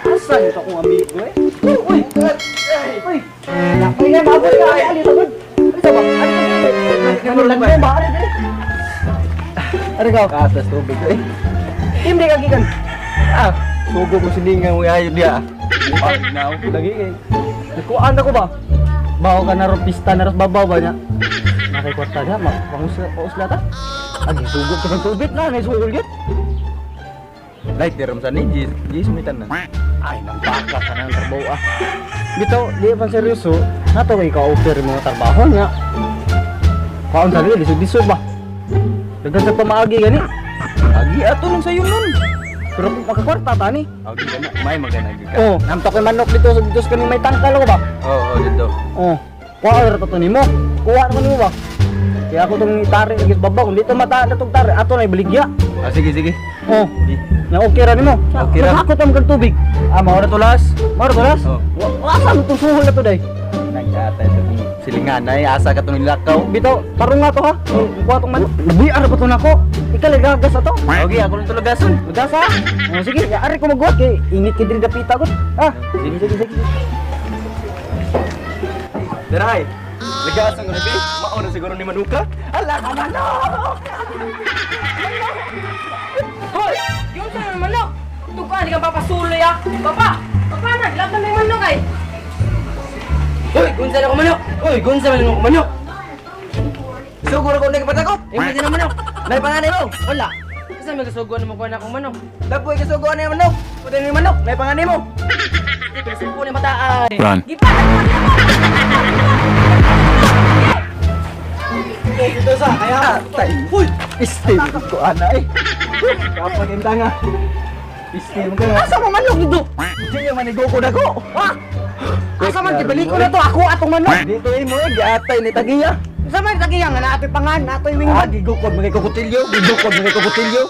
Asa ito akong amigo eh? Uy! Uy! Uy, nga, maabot ka. Ay, ali, tagod. Ali, sa ba? Ali, tagod. Ano lang mo ba? Ali, ali. Ari ka. Atas tubig eh. Hindi ka gikan. Ah, sugo ko sininga mo ayo dia. Now, Lagi kay. Nagkuan ako ba? Bawo ka na ro pista na ro babaw ba niya? Nakay kwarta niya, ma pangusla pausla ta. Agi sugo ka ng tubig na, nay sugol gyud. Light diram sa ni Jis, Jis may tanan. Ay, nang baka ka ng trabaho ah. Bitaw, di pa seryoso. Nato kay ka-offer mga trabaho niya. Kaon sa lisod-lisod ba? Daghan sa pamaagi gani. Agi ato nung sayo nun. Pero kung makakwarta ta ni. Agi ka na, may magana ka. Oh, namtok kay manok dito sa dito sa kaning may tangkal ko ba? Oo, oh, dito. Oh, kuha ra to nimo. Kuha na ko nimo ba? Kaya ako tong itari lagi sa babaw, kung dito mata na tong tari, ato na ibaligya. Ah, sige, sige. Oh, na okay ra nimo. Okay ra. Ako tong tubig. Ah, mao na tulas. Maro tulas? Oh. Wa asa mo tong suhol na to day? Nagkatay sa kong silingan ay asa ka tong nilakaw. Bitaw, tarong nga to ha. Kuha tong manok. Nabuy-ar pa to nako. Ikaw lagagas ato. Okay, ako lang tulugason. Magasa. Oh, sige, ari ko magguhat kay init kay diri dapita gud. Ha? Sige, sige, sige. Daray. Lagasan ko na bi. Mao na siguro ni Manuka. Ala ka manok. Hoy! Yung sa naman manok! Tukaan, di ka papasuloy ah! Papa! Papa na! Laban na yung manok ay! Hoy, gunsa na ko manok. Hoy, gunsa man ko manok. Siguro ko nagpatakot. Imo din ang manok. May panganay mo. Wala. Kasi may kasuguan mo ko na akong manok. Dapoy kasuguan na yung manok. Puti na yung manok. May panganay mo. Kasuguan ni mata ay. Run. Gipa! Dito sa kaya. Tay. Uy, istim ko ana eh. Kapag nga. Istim ka. Asa mo manok dito? Di yung maniguko na ko. Ha? Asa man gibalik ko na to ako atong manok. Dito imo eh giatay ni Tagiya. Sa man tagiya nga na atoy pangan, na atoy Ah, wingman. gigukod mga kukutilyo, gigukod mga kukutilyo.